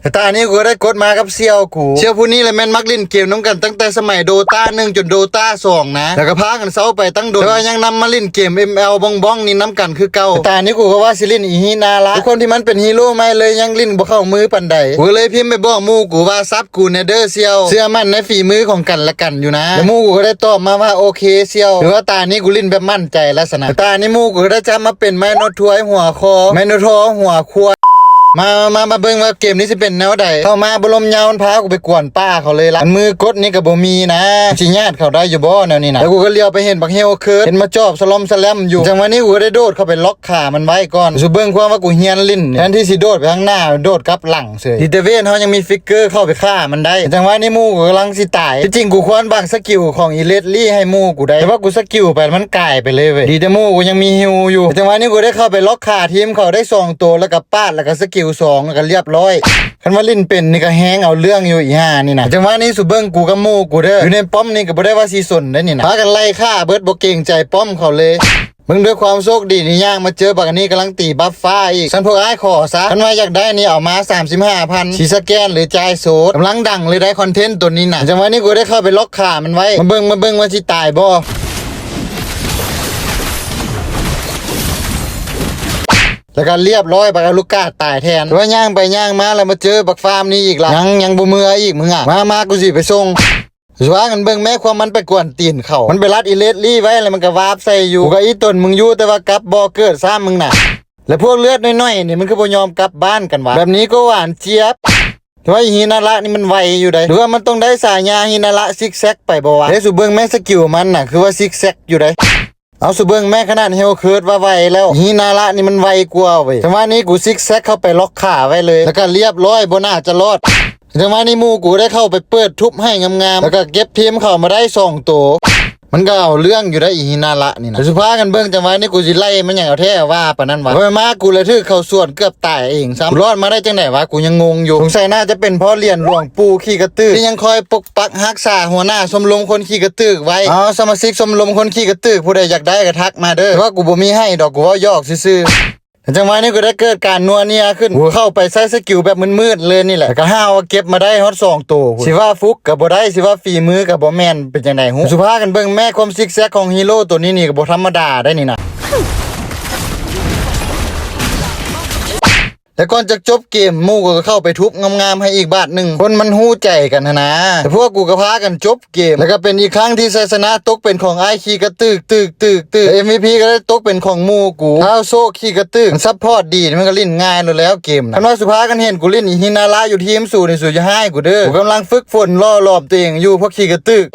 ແຕ່ຕານີ້ກູກໍໄດ້ກົດມາກັບສ່ຽວກູ. ສ່ຽວຜູ້ນີ້ແຫຼະແມ່ນມັກຫຼິ້ນເກມນຳກັນຕັ້ງແຕ່ສະໄໝໂດຕາໜຶ່ງຈົນໂດຕາສອງນະ ແລ້ວກໍພາກັນເຊົາໄປຕັ້ງດົນ ແຕ່ວ່າຍັງນຳມາຫຼິ້ນເກມເອັມແອລບອງບອງນີ້ນຳກັນຄືເກົ່າ. ແຕ່ຕານີ້ກູກໍວ່າຊິຫຼິ້ນອີຮີນາລະ ດ້ວຍຄວາມທີ່ມັນເປັນຮີໂຣໃໝ່ເລີຍຍັງຫຼິ້ນບໍ່ເຂົ້າມືປານໃດ. ກູກໍເລີຍພິມໄປບອກໝູ່ກູວ່າ ຊັບກູແນ່ເດີສ່ຽວ ເຊື່ອໝັ້ນໃນຝີມືຂອງກັນແລະກັນຢູ່ນະ. ແລ້ວໝູ່ກູກໍໄດ້ຕອບມາວ່າ ໂອເຄສ່ຽວ. ຖືວ່າຕານີ້ກູຫຼິ້ນແບບໝັ້ນໃຈແລ້ວຊັ້ນນະ. ແຕ່ຕານີ້ໝູ່ກູກໍໄດ້ຈັບມາເປັນໄມໂນທວຍຫົວຄໍ ໄມໂນທອຣຫົວຄວາຍ. ມາ ມາ ມາເບິ່ງວ່າເກມນີ້ຊິເປັນແນວໃດ. ເຂົ້າມາບໍ່ລົມຍາວ ມັນພາກູໄປກວນປ່າເຂົາເລີຍລະ. ອັນມືກົດນີ້ກໍບໍ່ມີນະ ຊິຍາດເຂົາໄດ້ຢູ່ບໍ່ແນວນີ້ນະ. ແລ້ວກູກໍຫຼຽວໄປເຫັນບັກເຮວເຄີດ ເຫັນມາຈອບສະລ່ອມສະແລັມຢູ່. ຈັງຫວະນີ້ກູກໍໄດ້ໂດດເຂົ້າໄປລັອກຂາມັນໄວ້ກ່ອນ. ສູ່ເບິ່ງຄວາມວ່າກູຮຽນຫຼິ້ນ ແທນທີ່ຊິໂດດໄປທາງໜ້າ ໂດດກັບຫຼັງເສີຍ. ດີແຕ່ເວນເຮົາຍັງມີຟິກເກີເຂົ້າໄປຂ້າມັນໄດ້. ຈັງຫວະນີ້ໝູ່ກູກຳລັງຊິຕາຍ. ທີ່ຈິງກູຄວນບັງສະກິວຂອງອີເລດລີໃຫ້ໝູ່ກູໄດ້ ແຕ່ວ່າກູສະກິວໄປມັນກາຍໄປເລີຍເວີຍ. ດີແຕ່ໝູ່ກູຍັງມີຮິວຢູ່. ຈັງຫວະນີ້ກູໄດ້ເຂົ້າໄປລັອກຂາທີມເຂົາໄດ້ສອງໂຕ ແລ້ວກໍປາດ ແລ້ວກໍສະກິວສອງ ແລ້ວກໍລຽບຮ້ອຍ. ຄັນວ່າຫຼິ້ນເປັນນີ້ກໍແຮງເອົາເລື່ອງຢູ່ອີຫ່ານີ້ນະ. ຈັງຫວະນີ້ສູ່ເບິ່ງກູກັບໝູ່ກູເດີ ຢູ່ໃນປ້ອມນີ້ກໍບໍ່ໄດ້ວ່າຊິສົນໄດ໋ນີ້ນະ ພາກັນໄລ່ຂ້າເບິດ ບໍ່ເກງໃຈປ້ອມເຂົາເລີຍ. ເບິ່ງ ດ້ວຍຄວາມໂຊກດີນີ້ ຍ່າງມາເຈີບັກອັນນີ້ກຳລັງຕີບັບຟ້າອີກ. ຊັ້ນພວກອ້າຍຂໍຊະ ຄັນວ່າຢາກໄດ້ນີ້ເອົາມາສາມສິບຫ້າພັນ ຊິສະແກນຫຼືຈ່າຍໂສດ. ກຳລັງດັງເລີຍໄດ໋ຄອນເທັນໂຕນີ້ນະ. ຈັງຫວະນີ້ກູໄດ້ເຂົ້າໄປລັອກຂາມັນໄວ້. ມາເບິ່ງ ມາເບິ່ງວ່າຊິຕາຍບໍ່. ແລ້ວກໍລຽບຮ້ອຍ ບັກອາລູກາດຕາຍແທນ. ແຕ່ວ່າຍ່າງໄປຍ່າງມາແລ້ວມາເຈີບັກຟາມນີ້ອີກລະ. ຍັງ ຍັງບໍ່ເມືອອີກ ມຶງອະ. ມາ ມາ ກູຊິໄປສົ່ງ. ຊິວ່າກັນເບິ່ງແມ້ ຄວາມມັນໄປກວນຕີນເຂົາ. ມັນໄປລັດອີເລດລີໄວ້ ແລ້ວມັນກໍວາບໃສ່ຢູ່. ກູກໍອີຕົນມຶງຢູ່ ແຕ່ວ່າກັບບໍ່ເກີດຊ້ຳມຶງນະ. ແລ້ວພວກເລືອດໜ້ອຍໆນີ້ ມັນຄືບໍ່ຍອມກັບບ້ານກັນວະ? ແບບນີ້ກໍຫວານຈຽບ. ແຕ່ວ່າອີຮີນາລະນີ້ມັນໄວຢູ່ໃດ໋ ຫຼືວ່າມັນຕ້ອງໄດ້ສາຍາຮີນາລະຊິກແຊັກໄປບໍ່ວະ? ເດ້ ສູ່ເບິ່ງແມ້ ສະກິວມັນນະ ຄືວ່າຊິກແຊັກຢູ່ໃດ໋. ເອົາ ສູ່ເບິ່ງແມ້ ຂະໜາດເຮວເຄີດວ່າໄວແລ້ວ ຮີນາລະນີ້ມັນໄວກວ່າເວີຍ. ຈັງຫວະນີ້ກູຊິກແຊັກເຂົ້າໄປລັອກຂາໄວ້ເລີຍ ແລ້ວກໍລຽບຮ້ອຍ ບໍ່ໜ້າຈະລອດ. ຈັງຫວະນີ້ໝູ່ກູໄດ້ເຂົ້າໄປເປີດທຸບໃຫ້ງາມໆ ແລ້ວກໍເກັບທີມເຂົາມາໄດ້ສອງໂຕ. ມັນກໍເອົາເລື່ອງຢູ່ໄດ໋ ອີຮີນາລະນີ້ນະ. ເຮົາຊິພາກັນເບິ່ງ ຈັງຫວະນີ້ກູຊິໄລ່ມັນຫຍັງເອົາແທ້ເອົາວ່າປານນັ້ນວະ. ໄປມາກູລະຖືກເຂົາສວນເກືອບຕາຍເອງຊ້ຳ. ກູລອດມາໄດ້ຈັ່ງໃດວະ? ກູຍັງງົງຢູ່. ສົງໄສໜ້າຈະເປັນເພາະຫຼຽນຫຼວງປູ່ຂີ້ກະຕືກ ທີ່ຍັງຄອຍປົກປັກຮັກສາຫົວໜ້າຊົມລົມຄົນຂີ້ກະຕືກໄວ້. ເອົາ ສະມາຊິກຊົມລົມຄົນຂີ້ກະຕືກ ຜູ້ໃດຢາກໄດ້ກໍທັກມາເດີ. ແຕ່ວ່າກູບໍ່ມີໃຫ້ດອກ ກູເວົ້າຫຍອກຊື່ໆ. ແລະ ຈັງຫວະນີ້ກໍໄດ້ເກີດການນົວເນຍຂຶ້ນ. ກູເຂົ້າໄປໃຊ້ສະກິວແບບມືດໆເລີຍນີ້ແຫຼະ ແລ້ວກໍຫາວ່າເກັບມາໄດ້ຮອດສອງໂຕພຸ້ນ. ຊິວ່າຟຸກກໍບໍ່ໄດ້ ຊິວ່າຝີມືກໍບໍ່ແມ່ນ. ເປັນຈັ່ງໃດຮູ້? ສູ່ພາກັນເບິ່ງແມ້ ຄວາມຊິກແຊັກຂອງຮີໂຣໂຕນີ້ນີ້ກໍບໍ່ທຳມະດາໄດ໋ນີ້ນະ. ແລະ ກ່ອນຈະຈົບເກມ ໝູ່ກໍເຂົ້າໄປທຸບງາມໆໃຫ້ອີກບາດໜຶ່ງ. ຄົນມັນຮູ້ໃຈກັນຫັ້ນນາ. ແລະ ພວກກູກໍພາກັນຈົບ ເກມ ແລ້ວກໍເປັນອີກຄັ້ງທີ່ໄຊຊະນະຕົກເປັນຂອງອ້າຍຂີ້ກະຕຶກ ຕຶກ ຕຶກ ຕຶກ ແລະ ເອັມວີພີກໍໄດ້ຕົກເປັນຂອງໝູ່ກູ. ທ້າວໂຊກຂີ້ກະຕຶກ ມັນຊັບພອດດີ ມັນກໍຫຼິ້ນງ່າຍໂລດແລ້ວເກມນະ. ຄັນວ່າສຸພາກັນເຫັນກູຫຼິ້ນອີຮີນາລະຢູ່ທີມສູນີ້ ສູຢ່າຮ້າຍກູເດີ. ກູກຳລັງຝຶກຝົນຫຼໍ່ຫຼອມຕົວເອງຢູ່ ພວກຂີ້ກະຕຶກ.